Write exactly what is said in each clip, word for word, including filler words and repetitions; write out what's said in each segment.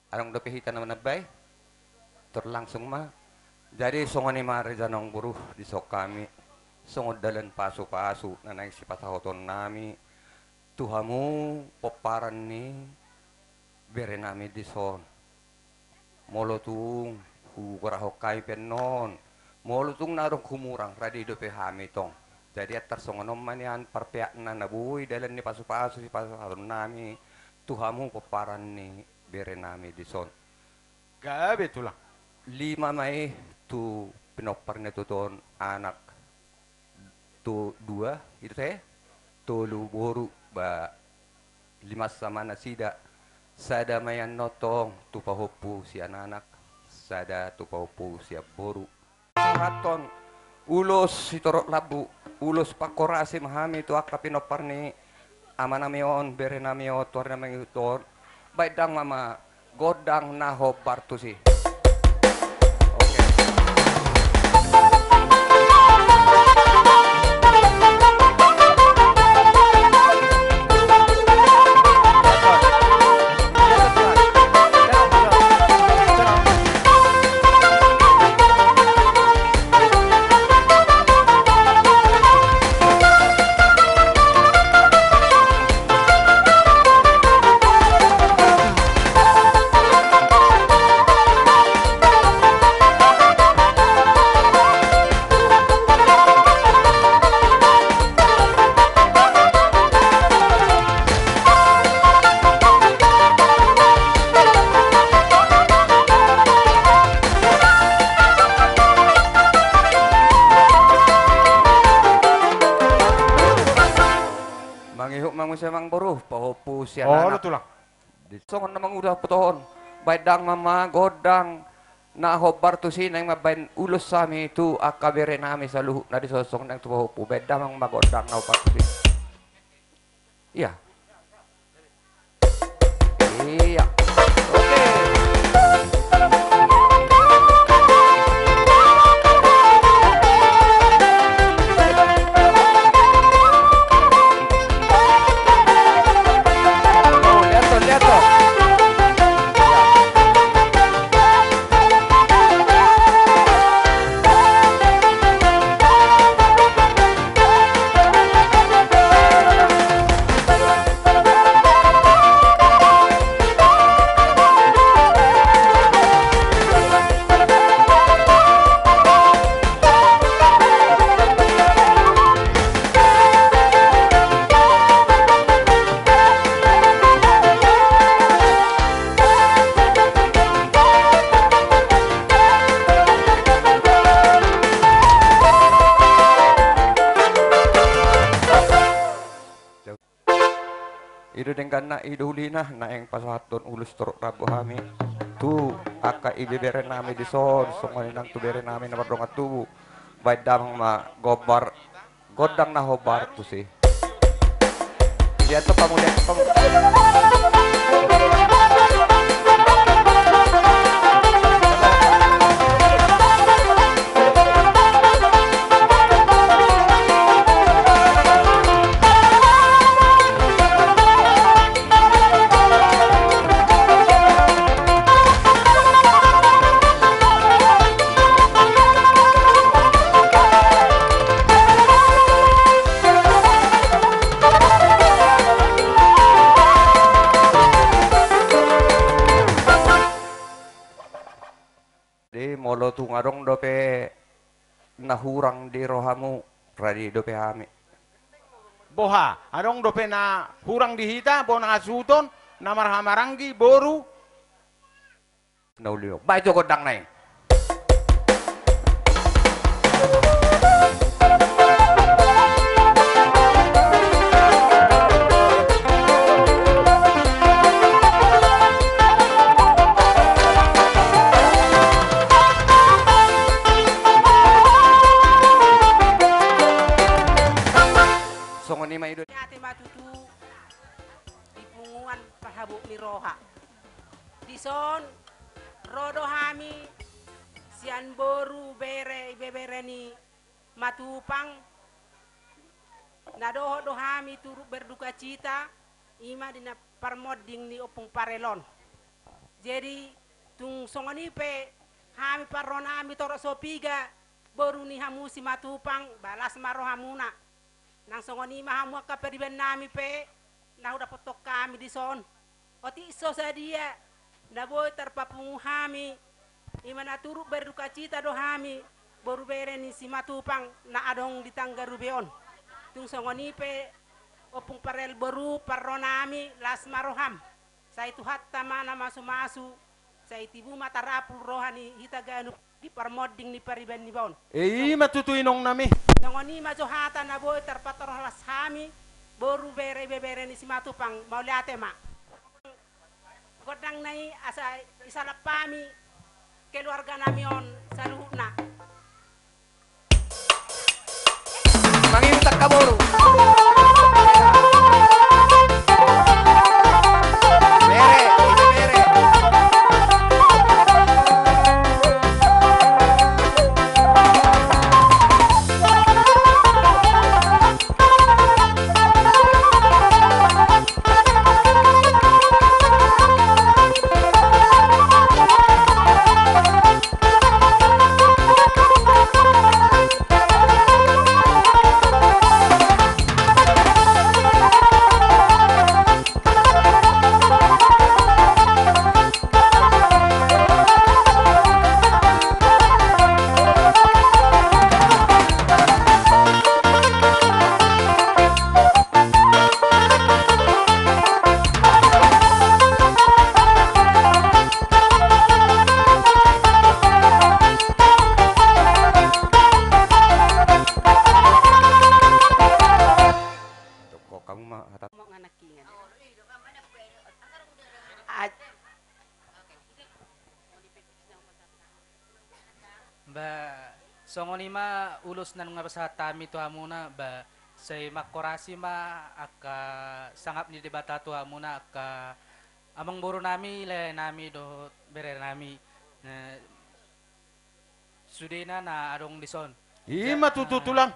Adong dope hita na manambai? Tor langsung ma. Jadi songon i ma raja naung boru, dison hami songon dalan pasupasu na naeng sipasahatonnami tu hamu pomparan ni berenami dison. Molo tung hugorahon hami pe annon, molo tung na adong humurang, rade dope hami tong. Jadi antar songon on ma nian parpeakna na boi dalan ni pasupasu sipasahatonnami tu hamu pomparan ni berenami dison. Gabe tulang. Lima ma i tu pinompar ni tutu on, anak tu dua, ise? Tolu boru, ba lima sama nasida. Sada ma i annon tong tu pahompu sian anak, sada tu pahompu sian boru. Sahathon ulos sitorop lambu, ulos pangkorasi ma hami tu angka pinompar ni amanami on, berenami on, tu ari na mangihut on. Baen damang ma gondang na hombar tusi. Oke. Mangihut ma muse amang boru, pahompu sian anak. Olo tulang. Di songon na manguda putohon, baen damang ma gondang na hombar tusi, naeng mambaen ulos hami tu angka berenami saluhutna dison, songon naeng tu pahompu, baen damang ma gondang na hombar tusi. Iya. Iya. Oke. I do dengganna, i do ulina, naeng pasahathon ulos torop rambu hami tu angka ibebere nami dison, songon i nang tu bere nami na mardongan tubu. Baen damang ma gombar, gondang na hombar tusi. Lihat tu pamulian tu pamulian. Jadi molo tung adong dope na hurang di rohamu, radi dope hami. Boha, adong dope na hurang di hita, bona hasuhuton, na marhahamaranggi, boru. Na uli on. Baen jo gondang na i. Songon i ma i do. Ate ma tutu di punguan parhabot ni roha. Dison ro do hami sian boru, bere, ibebere ni Matupang, na dohot do hami turut berdukacita, i ma di na parmonding ni Ompung Parelon. Jadi, tung songon i pe hami parro nami Torop Sopiga, boru ni hamu Simatupang, ba las ma rohamuna. Nang songon i ma hamu angka pariban nami pe, na hudapothon hami dison. Otik so sadia, na boi tarpapungu hami, i ma na turut berdukacita do hami, boru bere ni Simatupang na adong di Tanggarube on. Tung songon i pe, ompung Parel boru, parro nami, las ma roham. Sai Tuhanta ma na masumasu, sai tibu ma tarapul roha ni hita ganup di parmonding ni pariban niba on. E, i ma tutu inong nami. Songon i ma jo hata na boi tarpatorang las hami, boru bere ibebere ni Simatupang, mauliate ma. Gondang na i asa isalap hami keluarga nami on saluhutna. Mangihutak ka boru. Bere, bere. Kamu ma hata. Mau nganak kingan. Aj- Ba, songon i ma ulos na nunga pasahat hami tu hamuna, ba, sai mangkorasi ma angka sangap ni Debata tu hamuna, angka amangboru nami, lae nami dohot bere nami. Na, sudena na adong dison. I ma tutu, Tulang.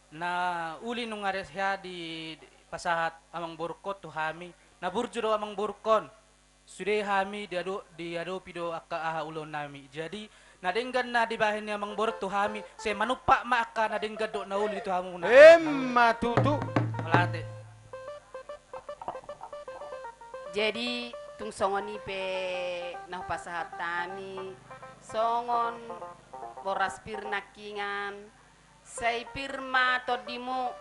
Na uli nunga hea dipasahat amangborungkon tu hami, na burju do amangborungkon. Sude hami diado-, diadopi do angka aha ulaon nami. Jadi, na denggan na dibahen ni amangboru tu hami, sai manumpak ma angka na denggan dohot na uli tu hamuna. Emma tutu. Mauliate. Jadi, tung songon i pe na hupasahat hami, songon boras pir nangkingan, sai pir ma tondimu,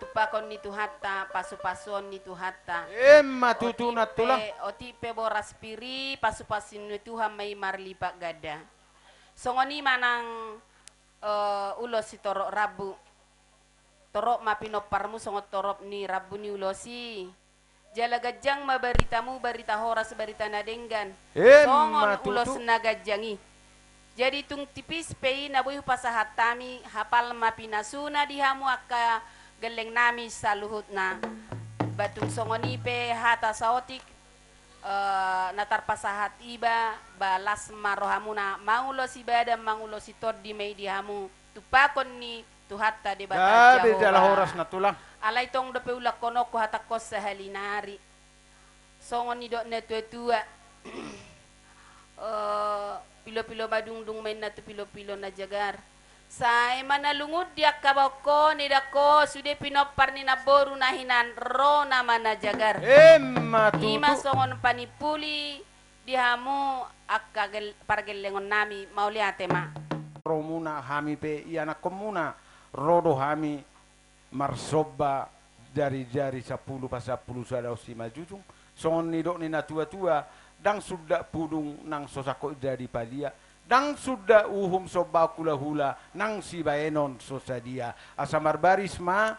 tumpakon ni Tuhanta, pasupasuon ni Tuhanta. Emma tutu, Tulang. Otik pe, otik pe boras pir i, pasupasuon ni Tuhan ma i marlipat ganda. Songon i ma nang, eh, ulos sitorop rambu. Torop ma pinomparmu songon torop ni rambu ni ulos i. Jala ganjang ma baritamu, barita horas, barita na denggan. Emma tutu. Songon ulos na ganjang i. Jadi tung tipis pe i na boi hupasahat hami, hapal ma pinasuna di hamu angka gelleng nami saluhutna. Ba tung songon i pe hata saotik, eh, na tarpasahat iba, ba las ma rohamuna, mangulosi badan, mangulosi tondi ma i di hamu, tumpakon ni Tuhanta Debata Jahowa. Gabe jala horas na, Tulang. Alai tong dope ulahononku hatangkon sahali nari. Songon nidok ni natuatua. Eh, pilopilo madungdung ma inna tu pilopilo na jagar. Sai ma na lungun di angka baonkon, edangkon, sude pinompar ni namboru na hinan ro nama na jagar. Emma tutu. I ma songon panimpuli di hamu angka gel-, pargellengon nami, mauliate ma. Romuna hami pe ianakkonmuna, ro do hami marsomba jari-jari sampulu pasampulu sada on simanjujung, songon nidok ni natuatua, ndang suda pudung nang so sangkot jadi palia, ndang suda uhum sombaon hulahula nang sibahenon so sadia, asa marbaris ma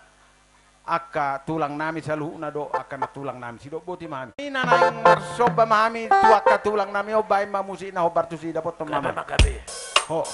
angka tulang nami saluhutna dohot angka nantulang nami. Sidok boti ma hami. Ina naeng marsomba ma hami tu angka tulang nami on, baen ma musik na hombar tusi, dapothon ma. Gabe ma, gabe. Ho.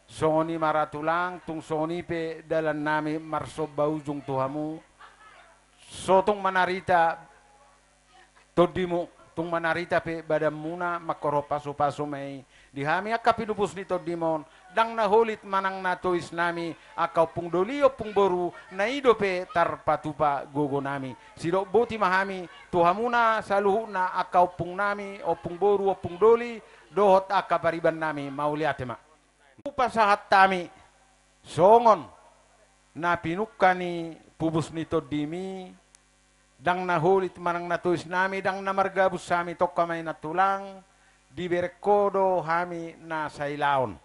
Songon i ma ra tulang, tung songon i pe dalan nami marsomba ujung tu hamu. So tung manarita tondimu, tung manarita pe badanmuna, mangkorhon pasupasu ma i di hami angka pinupus ni tondim on, ndang na holit manang na tois nami, angka ompung doli, ompung boru, na i dope tarpatupa gogo nami. Sidok boti ma hami tu hamuna saluhutna angka ompung nami, ompung boru, ompung doli, dohot angka pariban nami, mauliate ma. Hupasahat hami songon na pinungka ni pupus ni tondim i, ndang na holit manang na tois nami, ndang na margabus hami, tongka ma i nantulang, dibereng ho do hami na sailaon.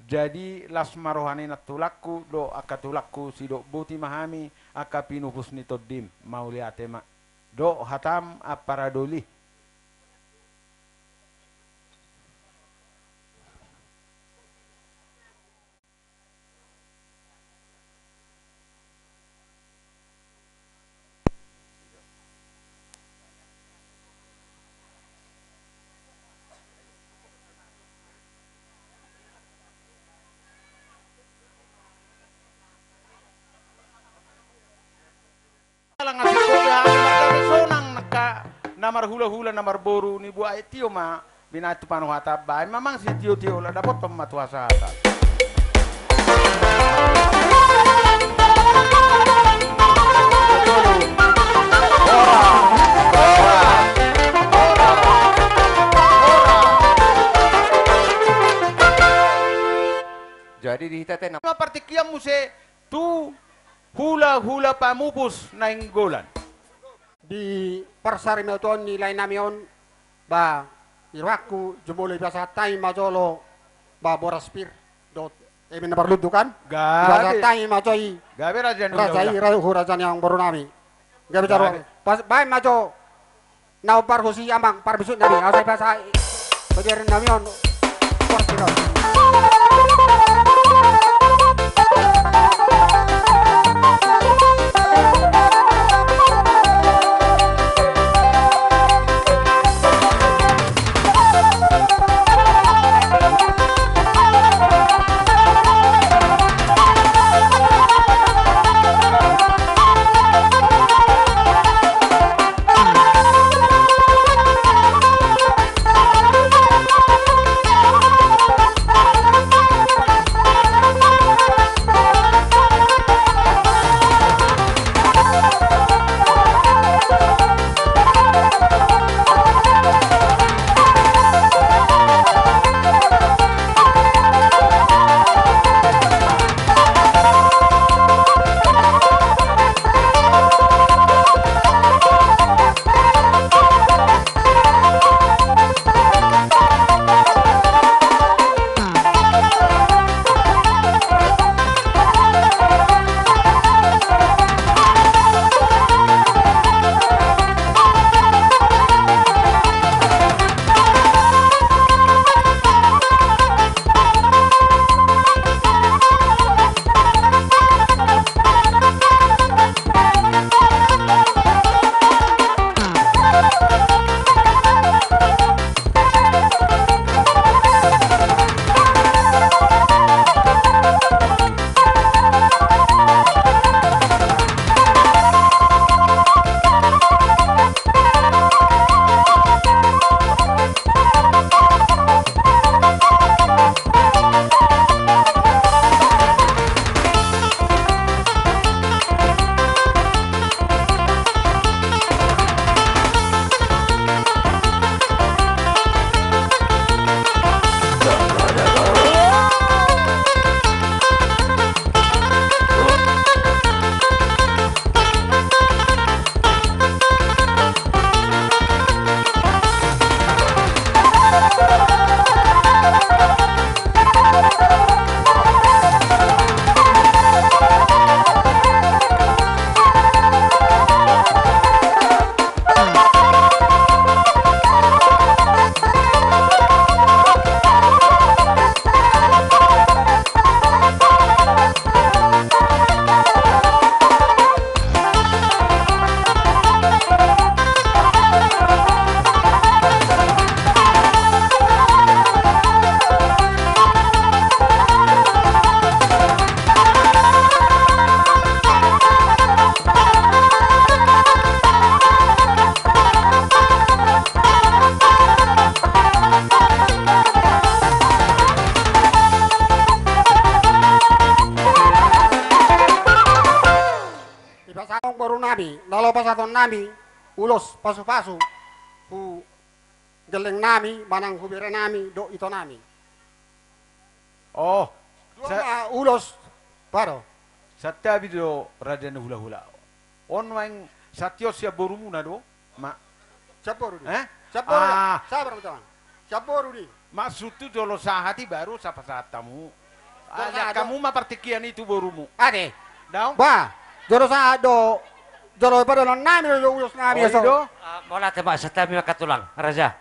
Jadi las ma roha ni nantulangku dohot angka tulangku, sidok boti ma hami angka pinupus ni tondim, mauliate ma. Dok hatam ampara doli. Lang asik kopi hami mardame sonang nangka na marhulahula na marboru ni buah aek tio ma. Binatu panuhatan baen ma amang sitiotio, la dapothon ma tu hasahatan. Jadi di hita tenang. Ma partingkian muse tu hulahula pamupus Nainggolan. Di parsarimatuaon ni lae nami on, ba, di rohangku jumolo dipasahat hami ma jolo, ba, boras pir dohot eme na marlundu kan? Gabe. Dipasahat hami ma jo i. Gabe raja ni raja i, raja, hu raja ni amangboru nami. Gabe jaro. Gabe. Pas, baen ma jo na hombar husi amang parbisuk nami, asa i pasa i. Pajari nami on. Portiro. Boru nami, laho pasahaton nami ulos pasupasu tu gelleng nami, manang tu bere nami dohot ito nami. Oh, dua sa- ma ulos, pado. Santabi do raja ni hulahula. On ma i, santion sian borumuna do, ma. Sian boru do i. Eh? Sian boru do i. Ah. Sabar ma tulang. Sian boru do i. Maksudhu jolo sahat i baru sapasahat hamu. Jolo sahat do. Hamu ma partingkian i tu borumu. Ate. Daong? Bah, jolo sahat do. Jolo padalan nami do ulos nami. Oh, i do. Ah, mauliate ma, santabi ma tulang, raja.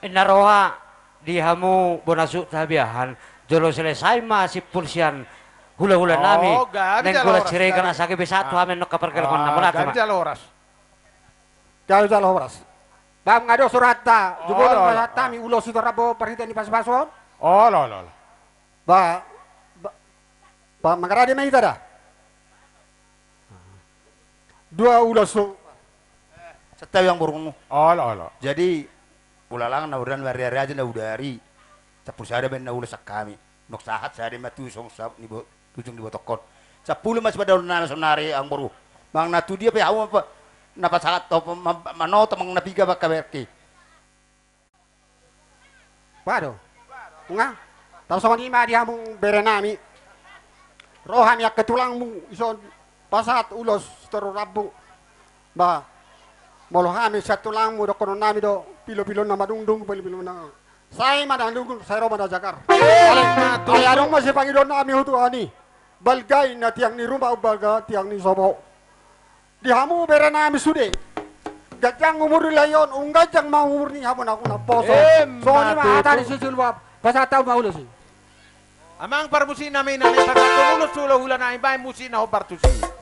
Inna roha di hamu bona suhut habiahan, jolo selesai ma simpul sian hulahula nami. Oh, gabe jala horas, Nainggolan Siregar, gabe. Asa gabe sahat tu hami annon pargellenghon. Ah, mauliate ma. Gabe jala horas. Gabe jala horas. Bah, nga do suranta, jumolo ma sahat hami ulos i tu rambu marhite ni pasupasu on. Olo, olo, olo. Bah, bah, bah, mangarade ma hita da. Dua ulos tu. Santabi amang borungku. Olo, olo. Jadi, ulalang na ulalang marriari aja na udari. Sampulu sada baen na ulos sian hami. Nunga sahat sada ma tu ujung sa-, ni bo-, tu ujung ni botohon. Sampulu ma sipadalan nami saonari amang boru. Manang na tu dia pe hamu ma-, na pasahat, ma-, ma-, manoto manang na piga ma angka berki. Bah do. Nga. Tarsongon i ma di hamu bere nami. Ro hami angka tulangmu dison pasahat ulos sitorop rambu. Bah. Molo hami sian tulangmu dohonon nami do, pilopilo na madungdung, pilopilo na. Sai ma na dungdung, sai ro ma na jagar. Eh, alai, ma tutu. Alai adong ma sipangidoan nami tu Tuhan i. Balga i na tiang ni ruma, umbalga tiang ni sopo. Di hamu bere nami sude. Ganjang umur di lae on, umganjang ma umur ni hamu na poso. Eh, songon i ma hata ni si Siluap. Pasahat hamu ma ulos i. Amang parmusik nami, nami pasahathon ulos tu hulahula nami, baen musik na hombar tusi.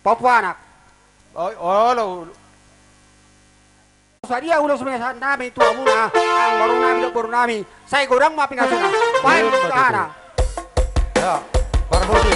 Papuanak. Oi, olo. Sadia ulos pinasahat nami tu hamuna, amang boru nami dohot boru nami, sai godang ma pinasuna. Baen ma tutu. Hita. Ya, parmusik.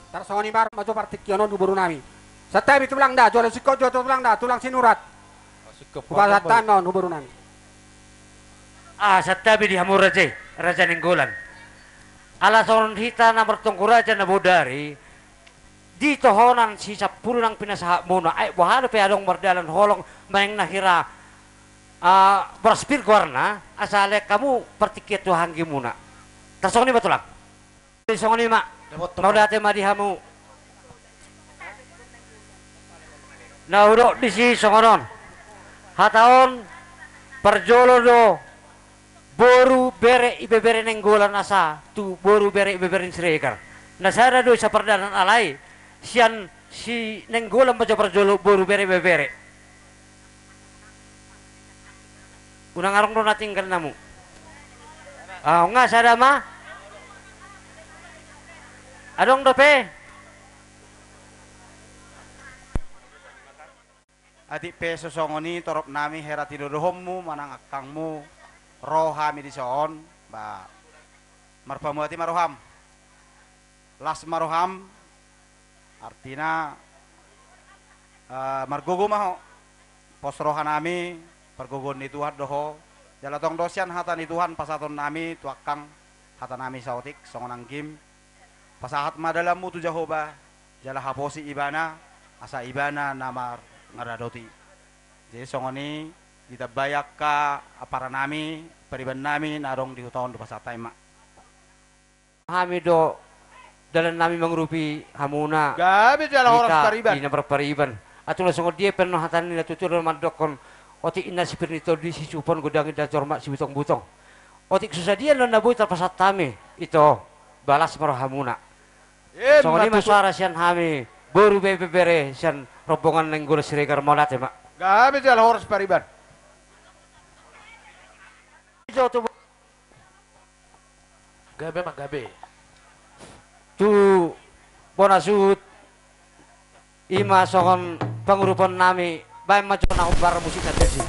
Tarsongon i ma ro ma jo partingkian on tu boru nami. Santabi tulang da, jolo singkop jo tulang da, tulang Sinurat. Hupasahat ma on tu boru nami. Ah, santabi di hamu raja i, Raja Nainggolan. Ala songon hita na martonggo raja na bodari, di tohonan si sampulu nang pinasahatmuna, ai boha dope adong mardalan holong manang na hira, ah, boras pir goarna, asa lean hamu partingkian tu anggimuna. Tarsongon i ma tulang. Songon i ma. Mauliate ma di hamu. Na hudok disi songon on. Hata on parjolo do boru bere ibebere Nainggolan asa tu boru bere ibebere ni Siregar. Na sada do i sapardalan, alai sian si Nainggolan ma jo parjolo boru bere ibebere. Unang adong do na tinggal namu. Ah, nga sada ma. Adong dope. Atik pe so songon i torop nami hera tinodohonmu manang angkangmu, ro hami dison, ba. Marpamuati ma roham. Las ma roham. Artina, eh, margogo ma ho. Pos roha nami, pargogoon ni Tuhan do ho. Jala tong do sian hata ni Tuhan pasahaton nami tu angkang hata nami saotik, songon anggim. Pasahat ma dalanmu tu Jahowa, jala haposi Ibana, asa Ibana na mangaradoti. Jadi songon i, ditambai angka ampara nami, pariban nami na adong di huta on, dipasahat hami ma. Hami do dalan nami mangurupi hamuna. Gabe jala horas hita pariban. Di na marpariban. Antong songon dia pe annon hata ni natuatua do mandokkon, otik inna sipir ni tondi, sisuhupon gondang inna jorma sibutongbutong. Otik so sadia annon na boi tarpasahat hami, ito, balas ma rohamuna. Songon i ma suara sian hami boru, bere, bere sian rombongan Nainggolan Siregar, mauliate ma. Gabe jala horas pariban. Ijo tu Gabe ma, gabe. Tu bona suhut, i ma songon pangurupon nami, baen ma jo na hombar musikna tusi.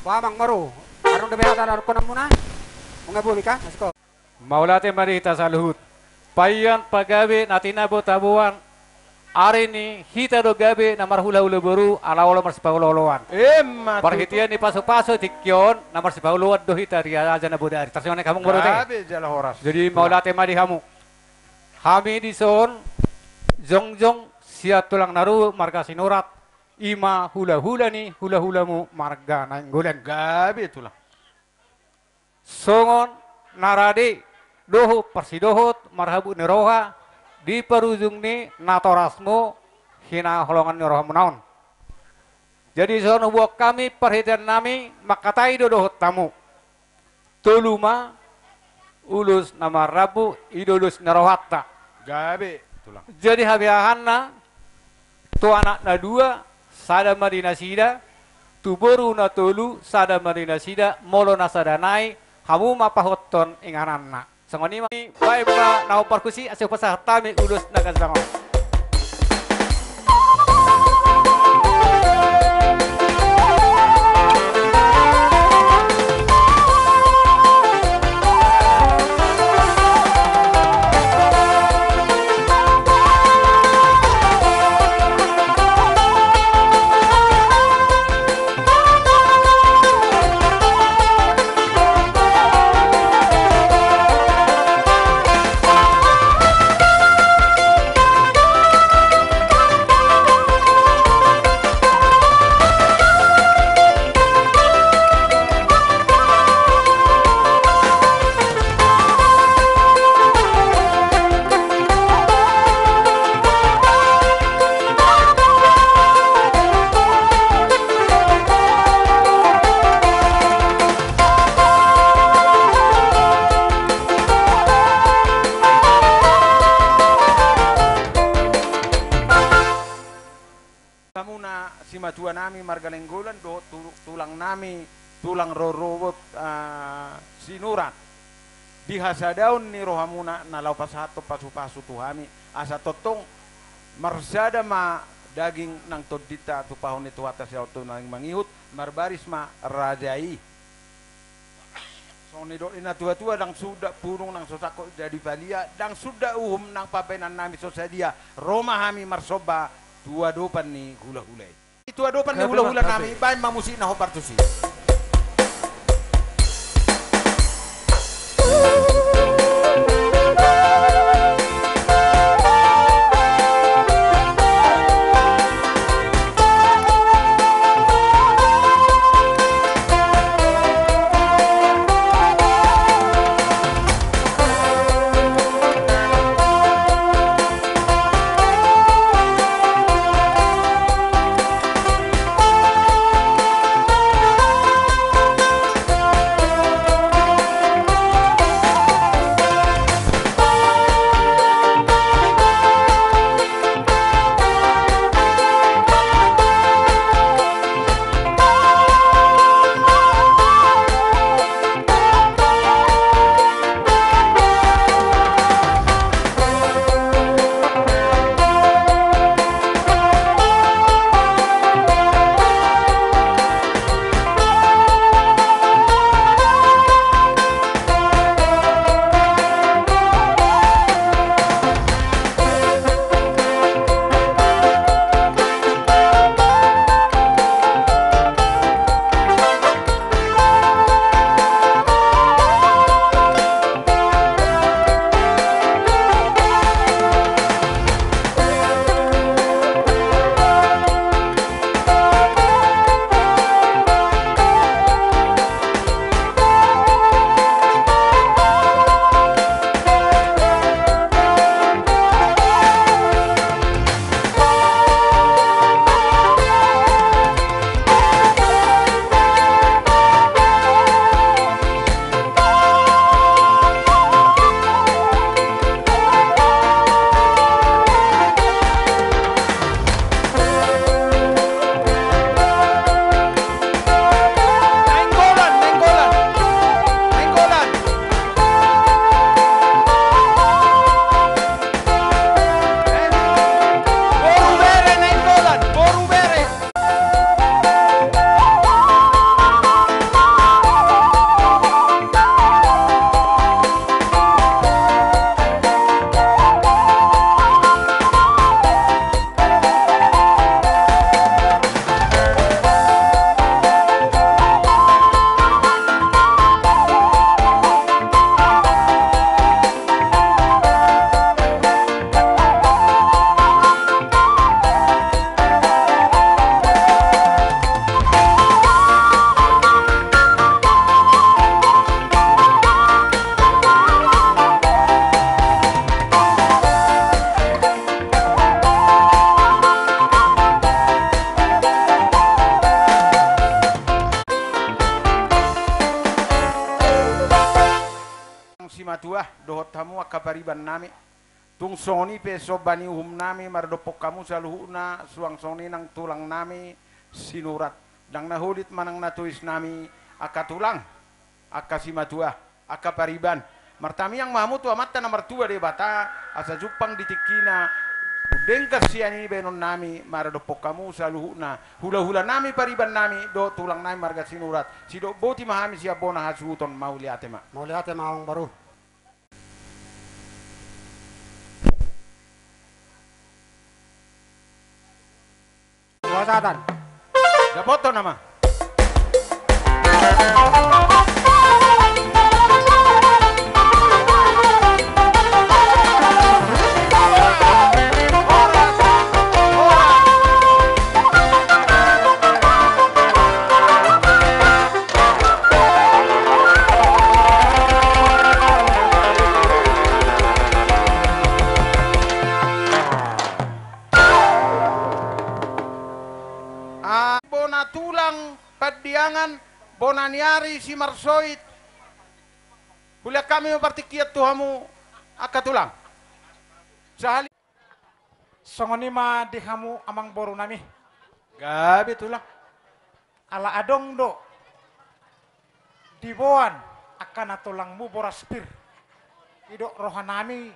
Ba, Amang boru, adong dope hata na dohononmuna? Nunga boi ka, asko. Mauliate ma di hita saluhut. Paingot pagabe na tinabo-taboan, ari ni hita do gabe na marhula-hula boru, ala olo marsipaolo-oloan. Emma tutu. Parhitean ni pasu-pasu tingki on, na marsipaoloan do hita di raja na bodari. Tarsongon i hamu boru te. Gabe jala horas. Jadi mauliate ma di hamu. Hami dison jongjong sian tulang na ro marga Sinurat, i ma hula-hula ni hula-hulamu marga Nainggolan. Gabe tulang. Songon na rade do ho parsidohot marhabot ni roha di parujung ni natorasmu hinaholongan ni rohamuna on. Jadi songon huboan hami parhitean nami mangkatai do dohot hamu. Tolu ma ulos na marrambu i do ulos ni rohanta. Gabe tulang. Jadi habeahanna, tu anak na dua, sada ma di nasida, tu boru na tolu, sada ma di nasida, molo na sada nai, hamu ma pahothon ingananna. Songon i ma, baen ma na hombar tusi, asa hupasahat hami ulos na ganjang on. Simatua nami marga Nainggolan dohot tu-, tulang nami, tulang rorobot, ah, Sinurat. Di hasadaon ni rohamuna na laho pasahathon pasupasu tu hami, asa tongtong marsada ma daging nang tondinta tupahon ni Tuhanta sian on tu na naeng mangihut, marbaris ma raja i. Songon nidok ni natuatua, ndang suda punung nang so sangkot jadi palia, ndang suda uhum nang pambahenan nami so sadia, ro ma hami marsomba tu adopan ni hulahula i. Tu adopan ni hulahula nami, baen ma musikna hombar tusi. Simatua dohot hamu angka pariban nami. Tung songon i pe somba ni uhum nami mardophon hamu saluhutna, suang songon i nang tulang nami Sinurat. Ndang na holit manang na tois nami angka tulang, angka simatua, angka pariban. Martamiang ma hamu tu Amanta na martua Debata, asa jumpang di tingkina denggan sian i baenon nami mardophon hamu saluhutna, hulahula nami, pariban nami dohot tulang nami marga Sinurat. Sidok boti ma hami sian bona hasuhuton, mauliate ma. Mauliate ma, amang boru. Wasatan. Dapoton nama. Ah, bona tulang Pandiangan, bona ni ari Simarsoit. Hulehon hami ma partingkian tu hamu angka tulang. Sahali. Songon i ma di hamu amang boru nami. Gabe tulang. Ala adong do diboan angka na tulangmu boras pir. I do rohanami,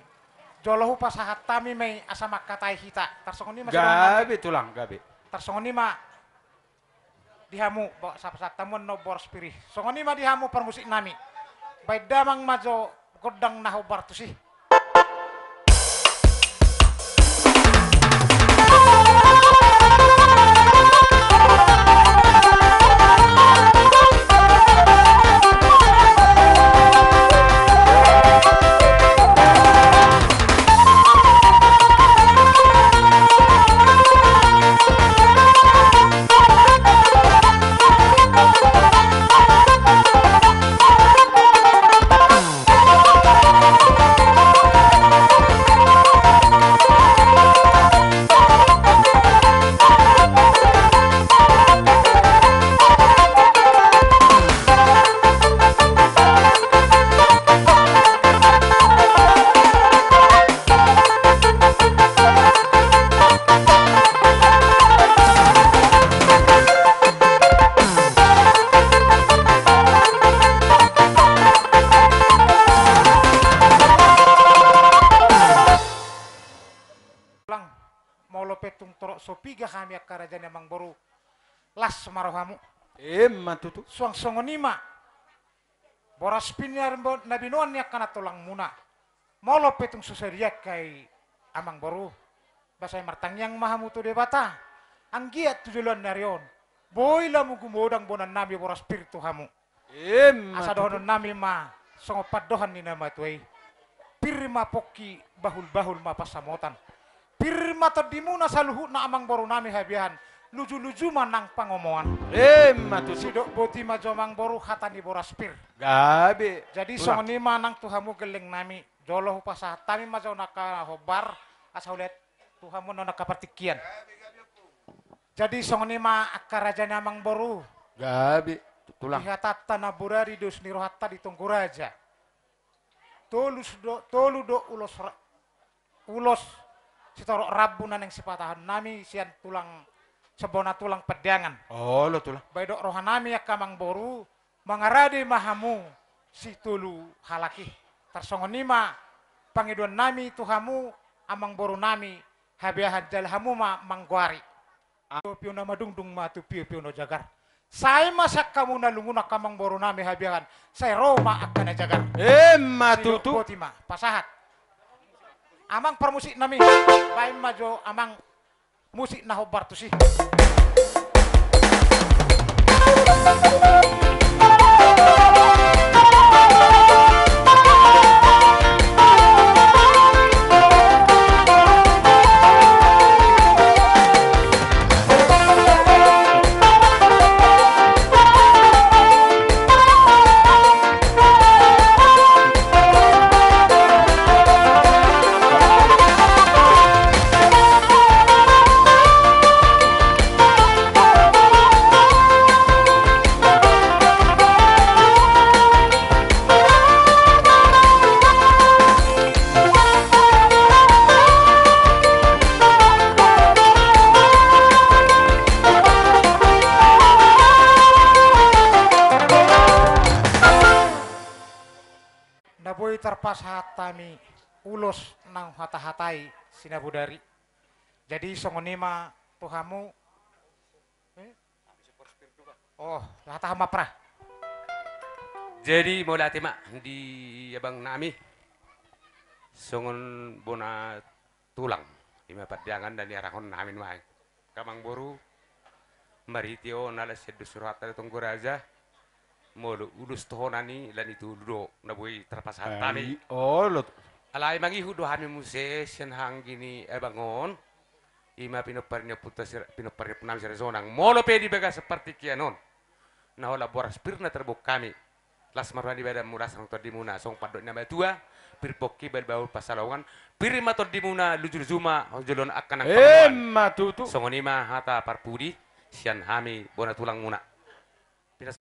jolo hupasahat hami ma i asa mangkatai hita. Tarsongon i ma. Gabe tulang, gabe. Tarsongon i ma di hamu, ba-, sap-, sahat hamu annon boras pir i. Songon i ma di hamu parmusiknami. Baen damang ma jo gondang na hombar tusi. Molo pe tung torop so piga hami angka raja ni amangboru, las ma rohamu. Emma tutu. Suang songon i ma boras pir na binoan ni angka na tulangmuna. Molo pe tung so sadia angka i amangboru, ba sai martangiang ma hamu tu Debata. Anggiat tu joloan ni ari on boi lam gumodang bonannami boras pir tu hamu. Emma tutu. Asa dohononnami ma songon pandohan ni na matua i: Pir ma pongki, bahul-bahul ma pansamotan. Pir ma tondimuna saluhutna amangborunami Habiahan, luju-luju ma nang pangomoan. Emma tutu. Sidok boti ma jo amangboru hata ni boras pir. Gabe. Jadi songon i ma nang tu hamu gellengnami, jolo hupasahat hami ma jo angka hombar, asa hulean tu hamu annon angka partingkian. Jadi songon i ma angka raja ni amangboru. Gabe tulang. Di hatanta na bodari dos ni rohanta di Tonggo Raja. Tolu do, tolu do ulos ra-, ulos sitorop rambu na naeng sipatahonnami sian tulang, sian bona tulang Pandiangan. Olo tulang. Ba didok rohanami angka amangboru, mangarade ma hamu si tolu halak i. Tarsongon i ma pangidoannami tu hamu amangborunami Habiahan, jala hamu ma manggoari. Tio-tio na madungdung ma tu tio-tio na jagar. Sai ma sian hamu na lungun angka amangborunami Habiahan, sai ro ma angka na jagar. Emma tutu. Sidok boti ma, pasahat. Amang parmusiknami, baen ma jo amang musik na hombar tusi. Na boi tarpasahat hami ulos naung hata-hatai si na bodari. Jadi songon i ma tu hamu. Eh? Oh, hata hamu ma pra. Jadi mauliate ma di abangnami songon bona tulang, i ma Pandiangan, na niarahon hami nuaeng. Angka amangboru, marhite on ala sian dos ni rohanta di Tonggo Raja, molo ulos tohonan i, lan i tolu do na boi tarpasahat hami. Ai, olo. Alai mangihut do hami muse sian hanggi ni abang on, i ma pinompar ni ompunta si-, pinompar ni ompunami Sirejonang. Molo pe di bagasan partingkian on, na holan boras pir na tarboan hami, las ma roha ni badanmu, las nang tondimuna, songon pandok ni na matua: Pir pongki, bahul-bahul pansalongan. Pir ma tondimuna, luju-luju ma joloan angka nang pangomoan. Emma tutu. Songon i ma hata parpudi sian hami bona tulangmuna. Pinas-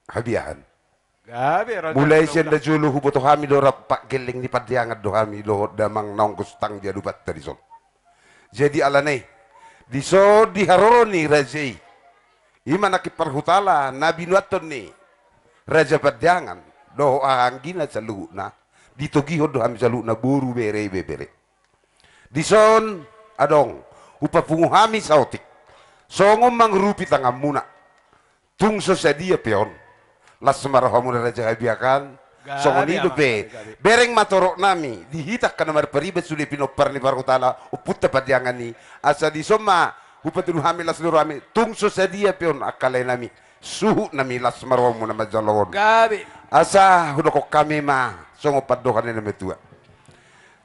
Habiahan. Gabe, raja. Mulai sian na jolo huboto hami do rap-, pak gelleng ni Pandiangan do hami dohot damang naung gostang di adopanta dison. Jadi alana i, Dison di haroro ni raja i, i ma nangkin parhutala na binuathon ni Raja Pandiangan dohot anggina saluhutna, ditogihon do hami saluhutna boru, bere, ibebere. Dison adong hupapungu hami saotik songon mangurupi tanganmuna. Tung so sadia pe on, las ma rohamuna Raja Habiakan. Songon i dope. Bereng ma torop nami di hita angka na marpariban sude pinompar ni parhutala, ompunta Pandiangan i, asa dison ma hupatudu hami las ni rohami. Tung so sadia pe on angka lae nami, suhut nami, las ma rohamuna manjalo on. Asa hudok hami ma songon pandohan ni na matua.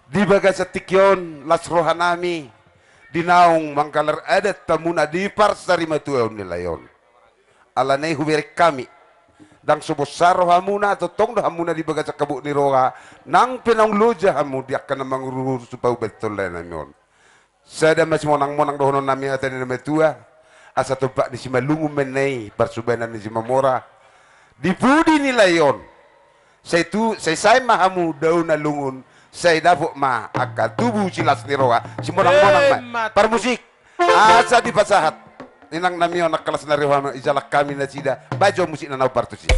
Di bagasan tingki on las roha nami di naung manggalar adat hamuna di parsarimatuaon ni lae on. Alani i hubereng hami, ndang so bonsa rohamuna, tongtong do hamuna di bagasan habot ni roha, nang pe naung loja hamu di angka na manguruhur paubahon lae nami on. Sada ma simonangmonang dohonon nami hata ni na matua, asa tompak ni Simalungun ma i, parsubanan ni Simamora. Di pudi ni lae on, sai tu, sai sae ma hamu dao na lungun, sai dapot ma angka tubu silas ni roha. Simonangmonang ma. Parmusik, asa dipasahat inang nami on angka las ni roha, ijalang hami nasida. Bahen jo musikna na hombar tusi.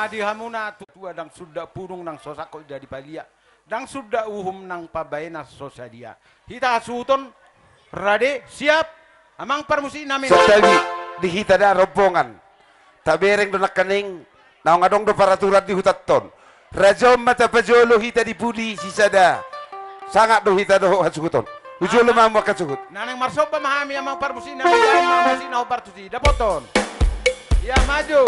Ah, di hamuna tuatua, ndang sundat punung nang so sangkot jadi palia, ndang sundat uhum nang pambahenan so sadia. Hita hasuhuton, rade, siap, amang parmusik nami. Satabi di hita da rombongan. Tabereng do nangkaning, naung adong do paraturan di hutanta on. Raja on ma tapajolo hita di pudi sisada. Sangap do hita dohot hasuhuton. Hujolo ma hamu angka suhut. Naeng marsomba ma hami amang parmusik nami, baen ma musik na hombar tusi. Dapothon. Ia maju.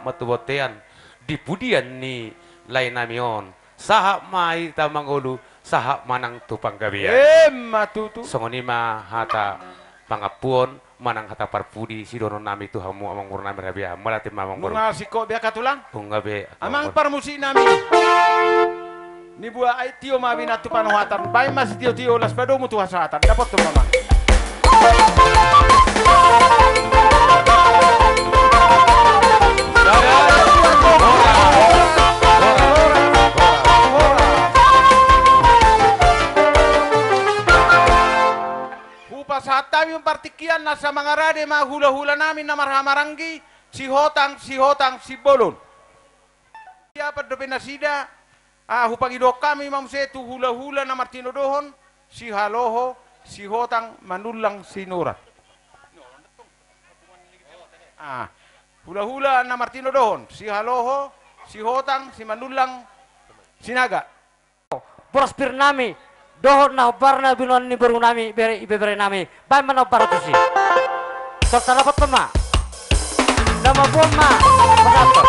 ma tu bontean, di pudian ni laenami on. Sahat ma hita mangolu, sahat ma nang tu panggabean. Emma tutu. Songon i ma hata pangampuon manang hata parpudi sidohononnami tu hamu amangborunami Rabiahan. Mauliate ma amangboru. Nunga singkop be angka tulang? Nunga be. Amang parmusiknami. Nibuat aek tio ma binan tu panuhatan, baen ma sitiotio, las padomu tu hasahatan. Dapothon ma amang. Hupasahat hami partingkian na asa mangarade ma hulahulanami na marhahamaranggi, Sihotang, Sihotang Simbolon. Ia pandope nasida, ah, hupangidohon hami ma muse tu hulahula na martinodohon, Sihaloho, Sihotang, Manullang, Sinurat. Ah, hulahula na martinodohon, Sihaloho, Sihotang, Simanullang, Sinaga. Boras pir nami, dohot na hombar na binoan ni borunami, bere, ibeberenami, baen ma na hombar tusi. Tolhas dapothon ma. Na mamboan ma, pasahathon.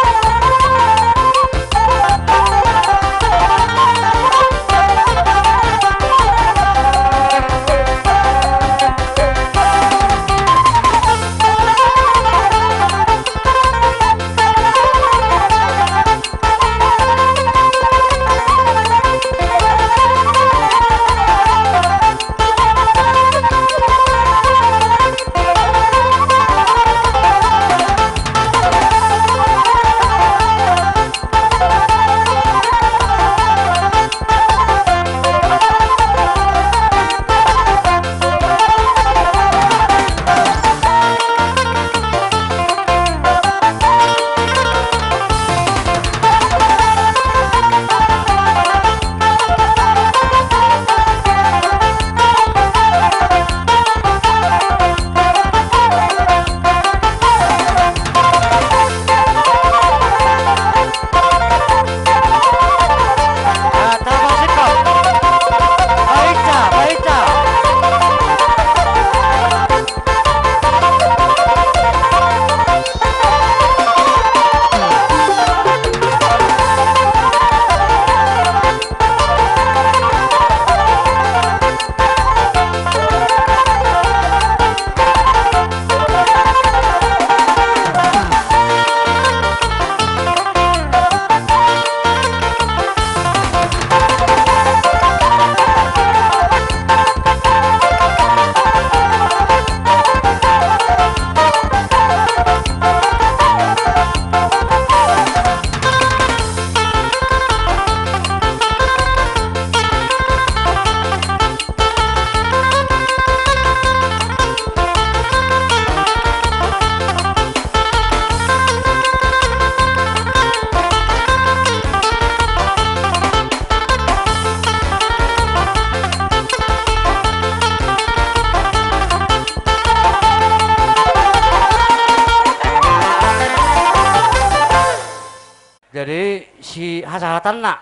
Jadi, si hasahatanna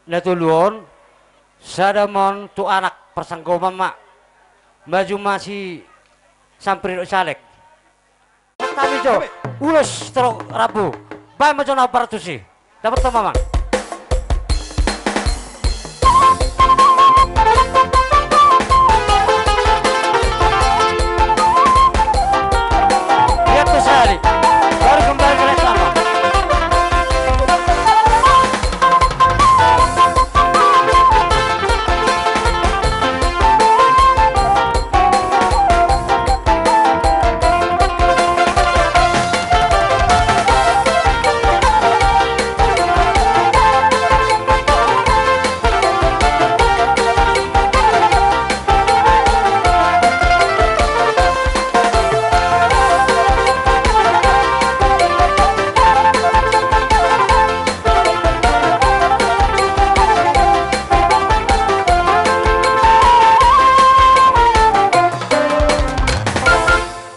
na tolu on, sada ma on tu anak parsanggoman ma. Maju ma si Sampri dohot si Alek. Hami jo, ulos torop rambu. Baen ma jo na hombar tusi. Dapothon ma amang. Lihat tuh sehari, baru kembali ke Lestama.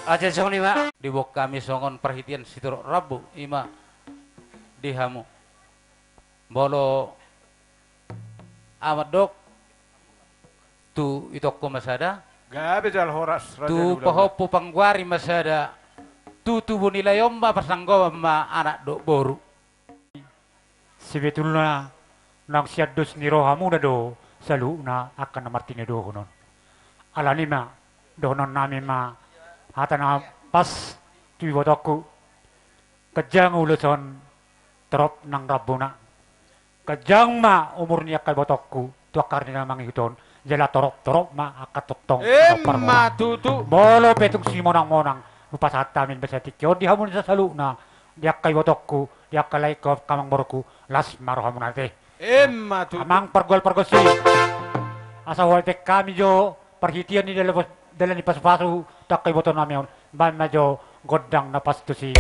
Ate songon i ma. Diboan hami songon parhitean sitorop rambu, i ma di hamu. Molo amak dohot tu itongko ma sada. Gabe jala horas, raja ni hulahula. Tu pahompu panggoari ma sada. tutu boi nilai on ma parsanggoman ma anak dohot boru. Sebetulna naung sian dos ni rohamuna do saluhutna angka na martinodohon on. Alani ma dohononnami ma hata na pas tu ibotongku. Ganjang ulos on, torop nang rambuna. Ganjang ma umur ni angka ibotongku tu angka ari na mangihut on. Jala torop-torop ma angka tongtong. Emma tutu. Molo pe tung simonang-monang, hupasahat hami ma sian tingki on di hamu na saluhutna, di angka ibotongku, di angka laengku, angka amangborungku, las ma rohamuna ate. Emma tutu. Amang pargual pargonsi, asa huatek hami jo parhitean ni dalan, dalan ni pasupasu tu angka ibotonami on. Baen ma jo gondang na pas tusi.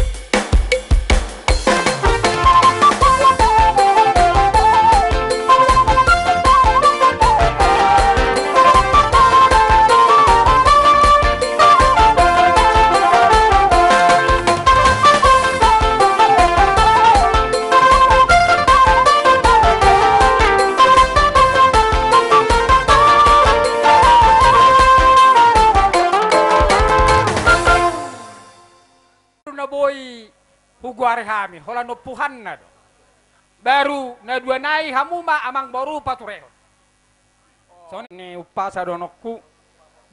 Na boi hugoari hami, holan ompuhanna do. Baru na dua nai hamu ma amangboru paturehon. Songon i umpasa dohononku,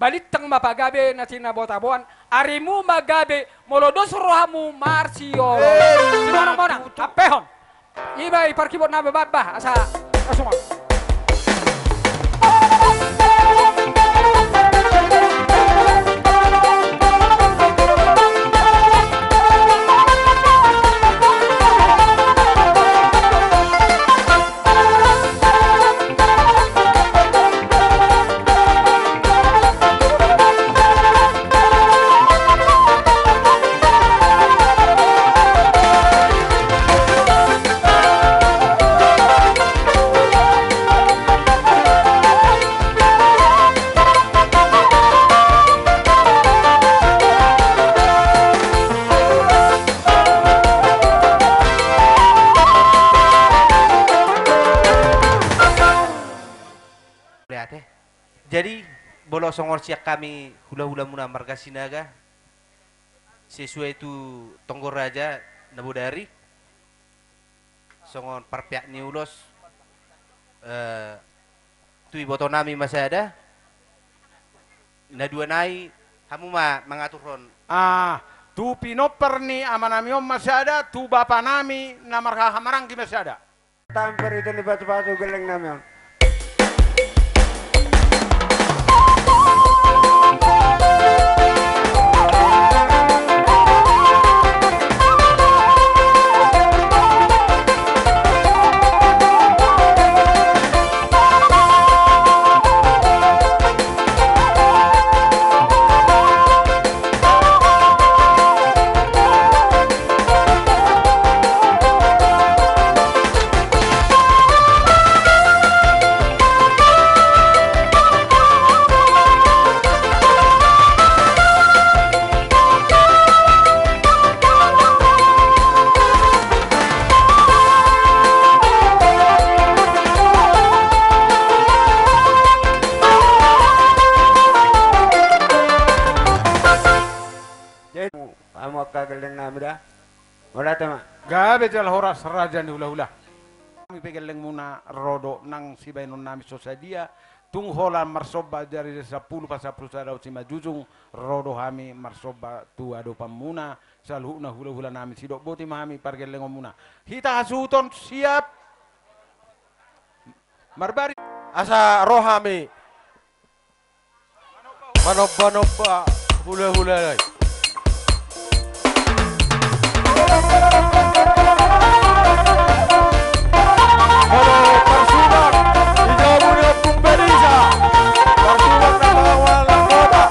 balintang ma pagabe na sinabotabo-an, arimu ma gabe, molo dos rohamu marsioloi. Eh, simonang-monang, tutu. Ampehon. Iba i parkibot na babah, asa, asa songon. Jadi, molo songon sian hami hulahulamuna marga Sinaga, sesuai tu tonggo raja na bodari, songon parpeak ni ulos, eh, tu ibotonami ma sada, na dua nai hamu ma mangaturhon. Ah, tu pinompar ni amanami on ma sada, tu bapanami na marhahamaranggi ma sada. Tampar itu ni pasupasu gellengnami on. Jadi, hamu angka gellengnami da. Mauliate ma. Gabe jala horas raja ni hulahula. Hami pe gellengmuna ro do nang sibahenonnami so sadia. Tung holan marsomba jari sampulu pasampulu sada on simanjujung, ro do hami marsomba tu adopanmuna, saluhutna hulahulanami, sidok boti ma hami pargellengonmuna. Hita hasuhuton siap. Marbari. Asa ro hami. Manomba-nomba hulahula nai. Molo parsubang di jabu ni Ompung Barisa, parsubang na mangalangkota.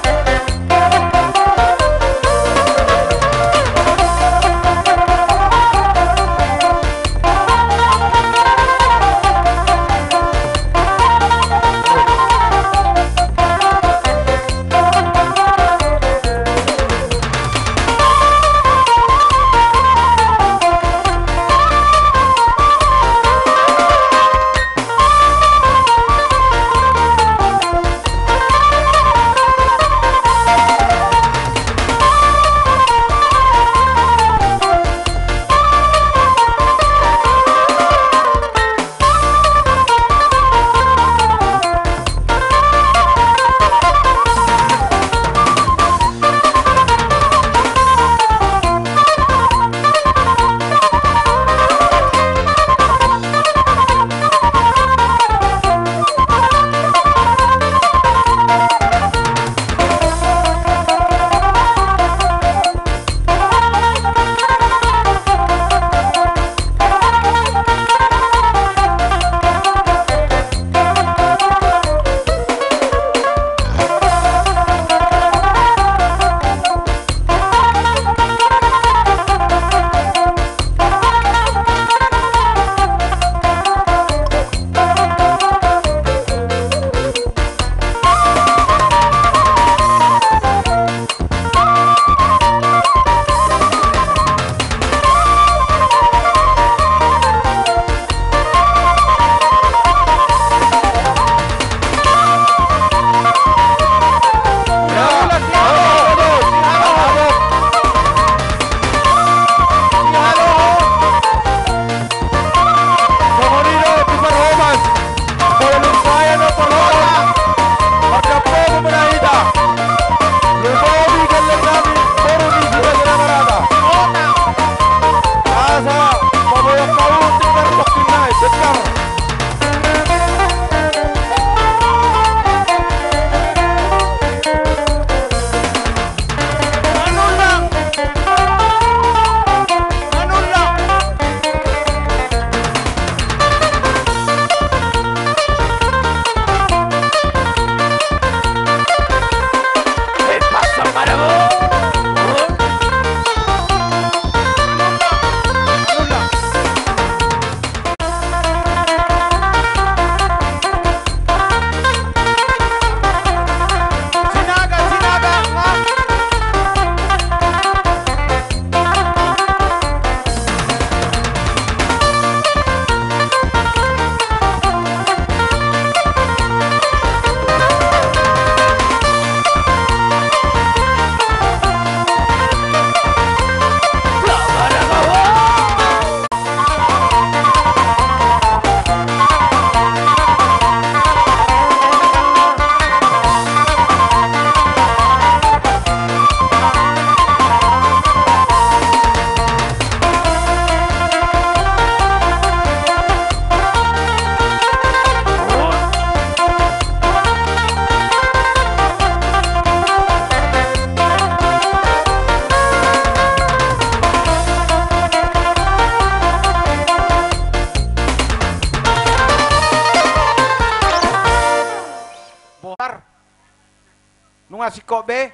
Nunga singkop be.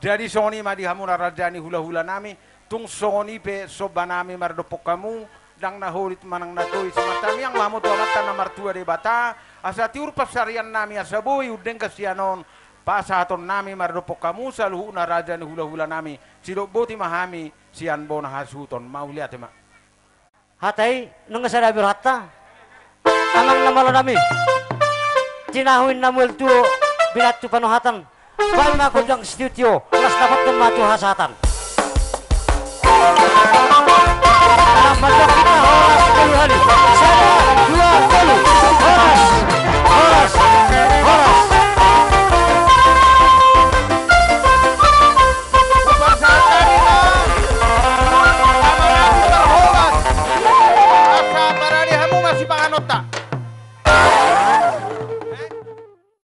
Jadi songon i ma di hamu na raja ni hulahulanami. Tung songon i pe sombanami mardophon hamu, ndang na holit manang na tois, martangiang ma hamu tu Amanta na martua Debata, asa tiur pansariannami asa boi undenggan sian on pasahatonnami mardophon hamu saluhutna raja ni hulahulanami. Sidok boti ma hami sian bona hasuhuton. Mauliate ma. Hata i nunga sada be rohanta. Amang na malo nami, tinahu inna mual tuo, binattu panohatan. Baen ma gondang sitio-tio, las dapothon ma tu hasahatan.